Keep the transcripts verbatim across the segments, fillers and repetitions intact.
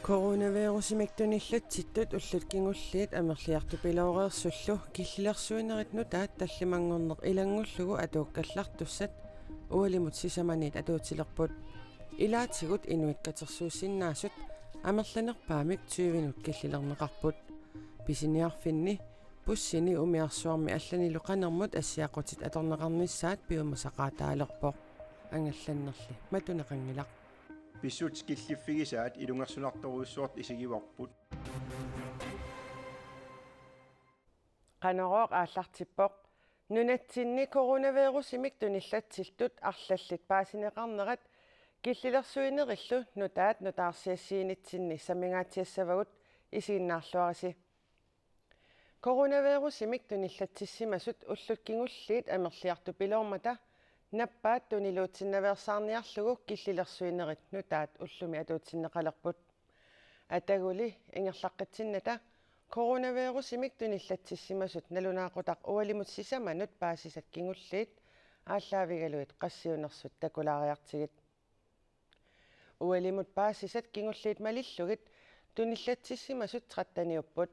Coronavirusimik tunillatsittut ullut kingulliit amerliartupilooreersullu killilersuinerit nutaat tallimanngorneq ilanngullugu atuukkallartussat ualimut sisamaniit atuutilerput. Ilaatigut inuit katersuussinnaasut amerlanerpaamik tyvenut killilerneqarput. Pisiniarfinni, bussini umiarsuarmi allanilu qanermut assiaqutit atorneqarnissaat piumasaqaataalerpoq. Angallannerli matuneqanngilaq. Pissutsit killiffigisaat ilungersunartorujussuartut isigivarput. Qanorooq aallartippoq. Nunatsinni coronavirusimik tunillatsittut arlallit paasineqarnerat killilersuinerillu nutaat nutaarsiassiinitsinni samingaatsiassavagut, isiginnaarluarisi. Coronavirusimik tunillatsissimasut ullut kingulliit amerliartupiloormata nappaat tuniluutsinnaveersaarniarlugu killilersuinerit nutaat ullumi atuutsinneqalerput. Ataguli ingerlaqqitsinnata coronavirusimik tunillatsissimasut nalunaaqutaq ualimut sisamanut paasisat kingulliit aallaavigalugit qassiunersut takulaariartigit. Ualimut paasisat kingulliit malillugit tunillatsissimasut tretteniupput.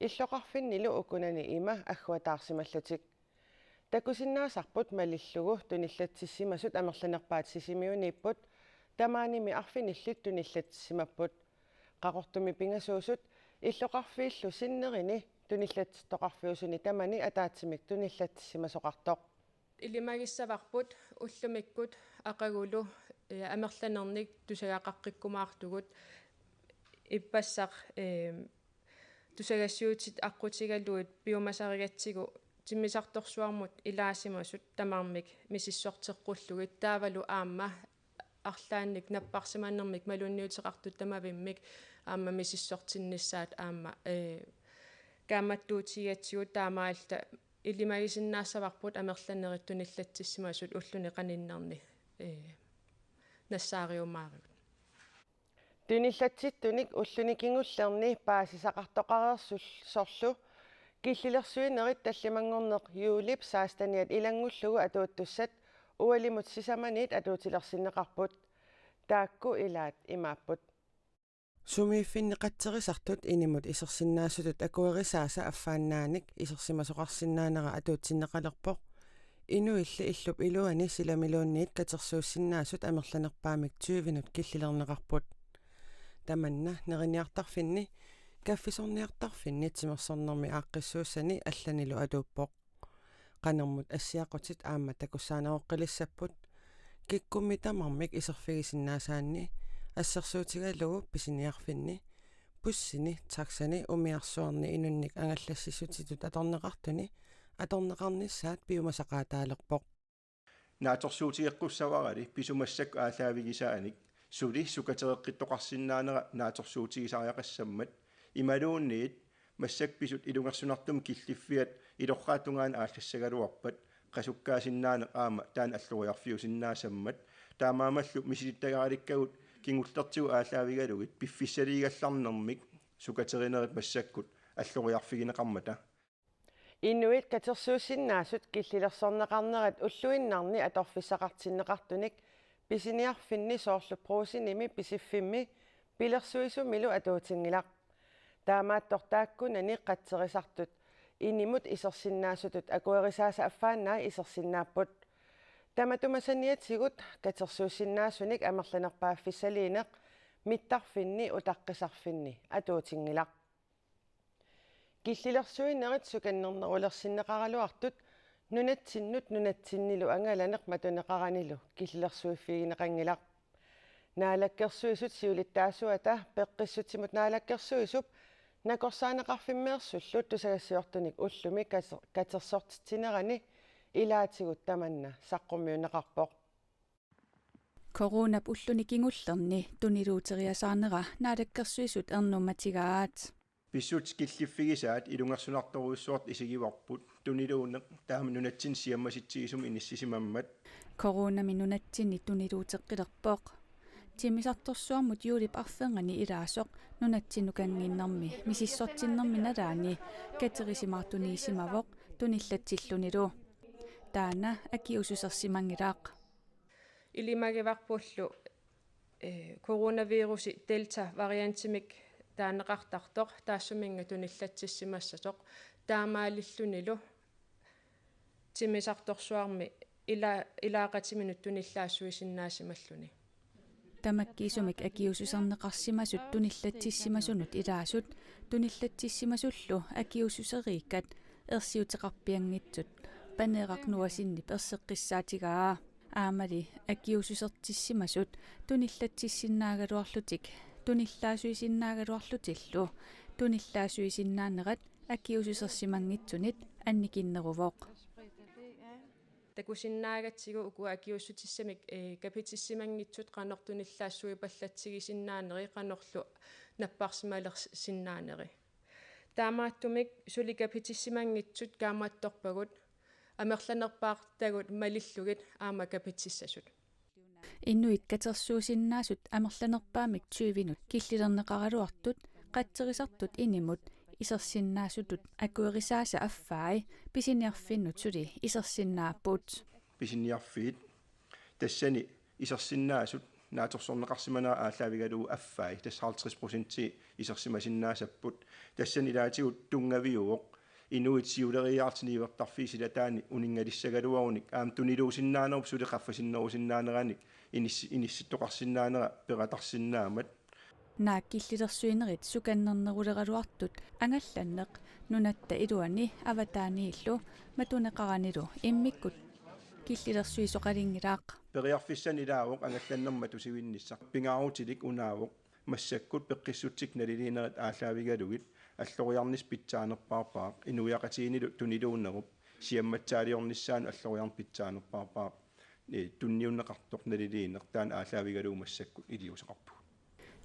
Illoqarfinnilu ukunani ima agguataarsimallutik. Takusinnaasarput malillugu tunillatsissimasut amerlanerpaat Sisimiuniipput, tamaanimi arfinillit tunillatsissimapput. Qaqortumi pingasuusut illoqarfiillu sinnerini tunillatsittoqarfiusuni tamani ataatsimik tunillatsissimasoqartoq. Ilimagissavarput ullumikkut aqagulu, eh, amerlanernik tusagaqaqqikkumaartugut ippassaq, eh, tusagassiuutit aqqutigalugit piumasarigatsigu timmisartorsuarmut ilaasimasut tamarmik misissorteqqullugit taavalu aamma arlaannik napparsimanermik malunniuteqartut tamavimmik aamma misissortinnissaat aamma, eh, kaammattuutigigatsigu taamaalilluta ilimagisinnaassavarput amerlanerit tunillatsissimasut ulluni qaninnerni, eh, nassaariumaarigut. Tunillatsittunik ulluni kingullerni paasisaqartoqareersullu killilersuinerit tallimanngorneq juulip seksteniat ilanngullugu atuuttussat ualimut sisamaniit atuutilersinneqarput. Taakku ilaat imaapput. Sumiiffinni qatserisartut inimut isersinnaasutut akuerisaasa affaannaanik isersimasoqarsinnaanera atuutsinneqalerpoq. Inuilli illup iluani silamiluunniit katersuussinnaasut amerlanerpaamik tyvenut killilerneqarput. Tamanna neriniartarfinni, kaffisorniartarfinni timersornermi aaqqissuussani allanilu atuuppoq. Qanermut assiaqutit aamma takussaaneroqqilissapput. Kikkummi tamarmik iserfigisinnaasaanni assersuutigalugu pisiniarfinni, bussini, taxani umiarsuarni inunnik angallassissutitut atorneqartuni atorneqarnissaat piumasaqaataalerpoq. Naatsorsuutigeqqussavarali pisumassakkut aallaavigisaanik suli sukatereqqittoqarsinnaanera naatsorsuutigisariaqassammat, imaluunniit massakkut pisut ilungersunartumik killiffiat ilorraap tungaanut aallassagaluarpat qasukkaasinnaanera aamma taanna alloriarfiusinnaasammat, taamaammallu misilittagaralikkavut kingullertigut aallaavigalugit piffissaliigallarnermik sukaterinerit massakkut alloriarfigineqarmata. Inuit katersuussinnaasut killilersorneqarnerat ulluinnarni atorfissaqartinneqartunik pisiniarfinni soorlu Brugsenimi Pisiffimmi pilersuisumilu atuutinngilaq. Taamaattoq taakkunani qatserisartut inimut isersinnaasutut akuerisaasa affaannai isersinnaapput. Tamatuma saniatigut katersuussinnaasunik amerlanerpaaffissaliineq mittarfinni utaqqisarfinni atuutinngilaq. Killilersuinerit sukannernerulersinneqaraluartut nunatsinnut nunatsinnilu angalaneq matuneqaranilu killilersuiffigineqanngilaq. Naalakkersuisut siulittaasuata Peqqissutsimut Naalakkersuisup nakorsaaneqarfimmeersullu tusagassiortunik ullumi kater-, katersortitsinerani ilaatigut tamanna saqqummiunneqarpoq. Coronap ulluni kingullerni tuniluuteriasaarnera Naalakkersuisut ernummatigaat. Pissutsit killiffigisaat ilungersunartorujussuartut isigivarput tuniluunneq taama nunatsinni siammasitsigisumik inissisimammat. Coronami nunatsinni tuniluuteqqilerpoq. Timmisartorsuarmut juulip arfernganni ilaasoq nunatsinnukanginnermi misissortinnermi nalaani katerisimaartuniissimavoq tunillatsillunilu. Taanna akiuussusersimanngilaq. Ilimagivarpullu, eh, coronavirusi Delta variantimik taaneqartartoq taassuminnga tunillatsissimassasoq, taamaalillunilu timmisartorsuarmi ila-, ilaaqatiminut tunillaassuisinnaasimalluni. Tamakkiisumik akiuussuserneqarsimasut tunillatsissimasunut ilaasut tunillatsissimasullu akiuussuseriikkat ersiuteqarpianngitsut Paneeraq Nuasinnip erseqqissaatigaa. Aammali akiuussusertissimasut tunillatsissinnaagaluarlutik tunillaassuisinnaagaluarlutillu tunillaassuisinnaanerat akiuussusersimanngitsunit annikinneruvoq. Takusinnaagatsigu uku akiuussutissamik, eh, kapitissimanngitsut qanoq tunillaassuipallatsigisinnaanerat qanorlu napparsimalersinnaaneri. Taamaattumik suli kapitissimanngitsut kaammattorpagut amerlanerpaartagut malillugit aamma kapitissasut. Inuit katersuusinnaasut amerlanerpaamik tyvenut killilerneqaraluartut qatserisartut inimut isersinnaasutut akuerisaasa affai pisiniarfinnut suli isersinnaapput. Pisiniarfiit tassani isersinnaasut naatsorsorneqarsimanera aallaavigalugu affai, tassa halvtreds procenti isersimasinnaasapput. Tassani ilaatigut tunngaviuvoq inuit siuleriiaartut niuertarfiit silataanni uninngalissagaluarunik aamma tuniluusinnaanerup suli qaffasinnerusinnaaneranik inissi-, inissittoqarsinnaanera peqatarsinnaammat. Naak killilersuinerit sukannerneruleraluartut angallanneq nunatta iluani avataaniillu matuneqaranilu immikkut killilersuisoqalinngilaq. Periarfissani ilaavoq angallannermut matusivinnissaq, pingaarutilik unaavoq massakkut peqqissutsit naliliinerit aallaavigalugit alloriarnissaq pitsaanerpaarpaaq inuiaqatigiinnilu tuniluunnerup siammatsaaliornissaanut alloriarneq pitsaanerpaarpaaq, eh, tunniunneqartoq naliliineq taanna aallaavigalugu massakkut iliuuseqarpugut.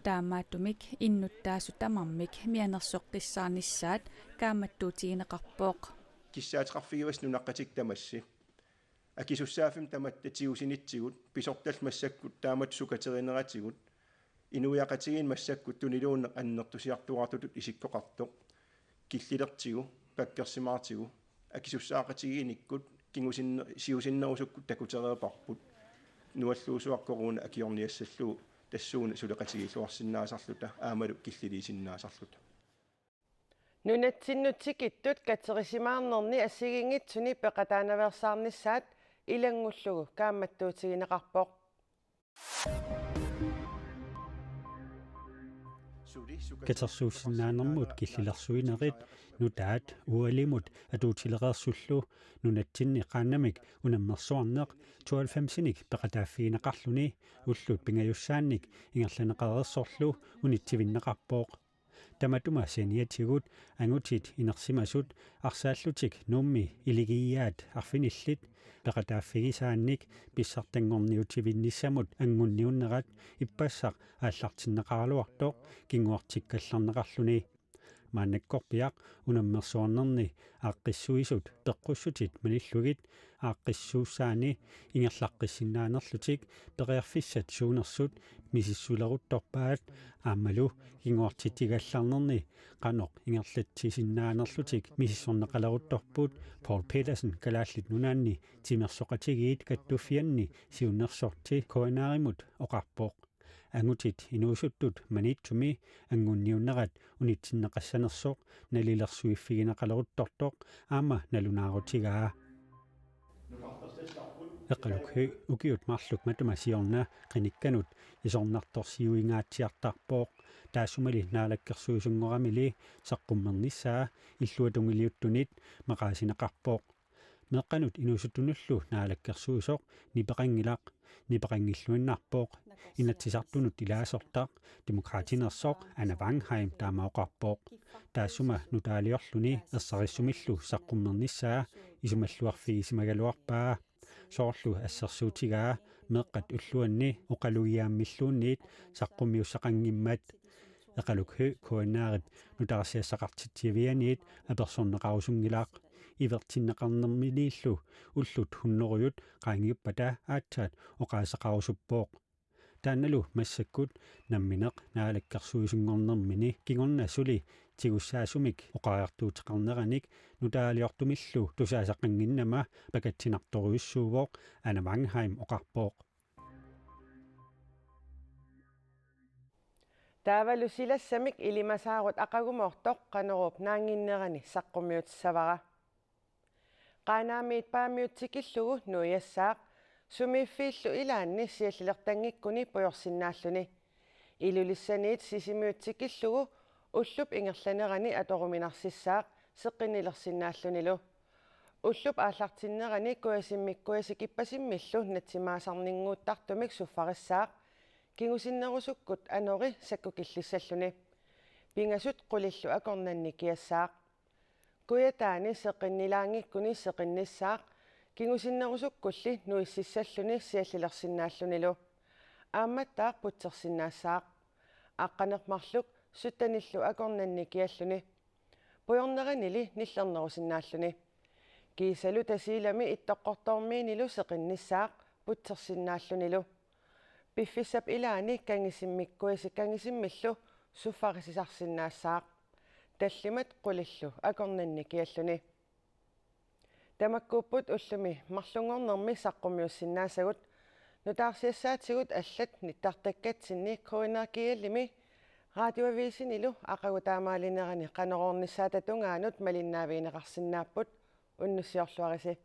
Taamaattumik innuttaasut tamarmik mianersoqqissaarnissaat kaammattuutigineqarpoq. Kissaateqarfigivassat nunaqqatikka tamassi akisussaaffimmi tamatta tigusinitsigut pisortallu massakkut taamatut sukaterineratigut inuiaqatigiinni massakkut tuniluunneq annertusiartuaartutut isikkoqartoq killilertigu pakkersimaartigu akisussaaqatigiinnikkut kingusinne-, siusinnerusukkut takutereerparput nualluusuaqqoruna akiorniassallugu tassuuna suleqatigiilluarsinnaasarluta aammalu killiliisinnaasarluta. Nunatsinnut tikittut katerisimaarnerni assigiinngitsuni peqataanaveersaarnissaat ilanngullugu kaammattuutigineqarpoq. Katersuussinnaanermut killilersuinerit nutaat O L-imut atuutilereersullu nunatsinni qaannamik unammersuarneq tooghalvfemsinik peqataaffigineqarluni ullut pingajussaannik ingerlanneqareersorlu unitsivinneqarpoq. Tamatuma saniatigut angutit inersimasut arsaallutik Nuummi iligiiaat arfinillit peqataaffigisaannik pissartanngorniutivinnissamut anngunniunnerat ippassaq aallartinneqaraluartoq kinguartikkallarneqarluni. Maannakkorpiaq unammersuarnerni aaqqissuisut peqqussutit malillugit aaqqissuussaanni ingerlaqqissinnaanerlutik periarfissat suunersut misissuleruttorpaat aammalu kinguartitsigallarnerni qanoq ingerlatsisinnaanerlutik misissorneqaleruttorput Poul Petersen Kalaallit Nunaanni Timersoqatigiit Kattuffianni siunnersorti K N R-imut oqarpoq. Angutit inuusuttut Maniitsumi anngunniunnerat unitsinneqassanersoq nalilersuiffigineqaleruttortoq aamma nalunaarutigaa. Eqaluk Høegh ukiut marluk matuma siorna qinikkanut isornartorsiuingaatsiartarpoq. Taassumali naalakkersuisunngoramili saqqummernissaa illuatungiliuttunit maqaasineqarpoq. Meeqqanut inuusuttunullu naalakkersuisoq nipeqanngilaq, nipeqanngilluinnarpoq Inatsisartunut ilaasortaq Demokraatinersoq Anna Wangenheim taama oqarpoq. Taassuma nutaaliorluni ersarissumillu saqqummernissaa isumalluarfigisimagaluarpaa. Soorlu assersuutigaa meeqqat ulluanni oqalugiaammilluunniit saqqummiussaqanngimmat. Eqaluk Høegh K N R-ip nutaarsiassaqartitsiavianiit apersorneqarusunngilaq. Ivertinneqarnerminiillu ullut hunnorujut qaangiuppata aatsaat oqaaseqarusuppoq. Taannalu massakkut nammineq naalakkersuisunngornermini kingorna suli tigussaasumik oqariartuuteqarneranik nutaaliortumillu tusaasaqqannginnama pakatsinartorujussuuvoq, Anna Mannheim oqarpoq. Taavalu silassamik ilimasaarut aqagumoortoq Qanoruup naannginnerani saqqummiutissavara. Qaanaamiit Paamiut tikillugu nuiassaaq, sumiiffiillu ilaanni siallilertanngikkuni pujorsinnaalluni. Ilulissaniit Sisimiut tikillugu ullup ingerlanerani atoruminarsissaaq seqqinnilersinnaallunilu. Ullup aallartinnerani kujasimmik kujasikipasimmillu natsimaasarninnguuttartumik suffarissaaq, kingusinnerusukkut anori sakkukillissalluni. Pingasut qulillu akornanni kiassaaq. Kujataani seqqinnilaanngikkuni seqinnissaaq, kingusinnerusukkulli nuississalluni siallilersinnaallunilu. Aammattaaq putsersinnaassaaq. Aqqaneq-marluk syttenillu akornanni kialluni. Pujorneranili nillernerusinnaalluni. Kiisalu Tasiilami Ittoqqortoormiinilu seqinnissaaq putsersinnaallunilu. Piffissap ilaani kangisimmik kujasi kangisimmillu suffarisisarsinnaassaaq. Tallimat qulillu akornanni kialluni. Tamakkuupput ullumi marlunngornermi saqqummiussinnaasagut. Nutaarsiassaatigut allat nittartakkatsinni K N R G L-imi Radioavisinilu aqagu taamaalinerani Qanoruunnissaata tungaanut malinnaavigineqarsinnaapput. Unnussiorluarisi.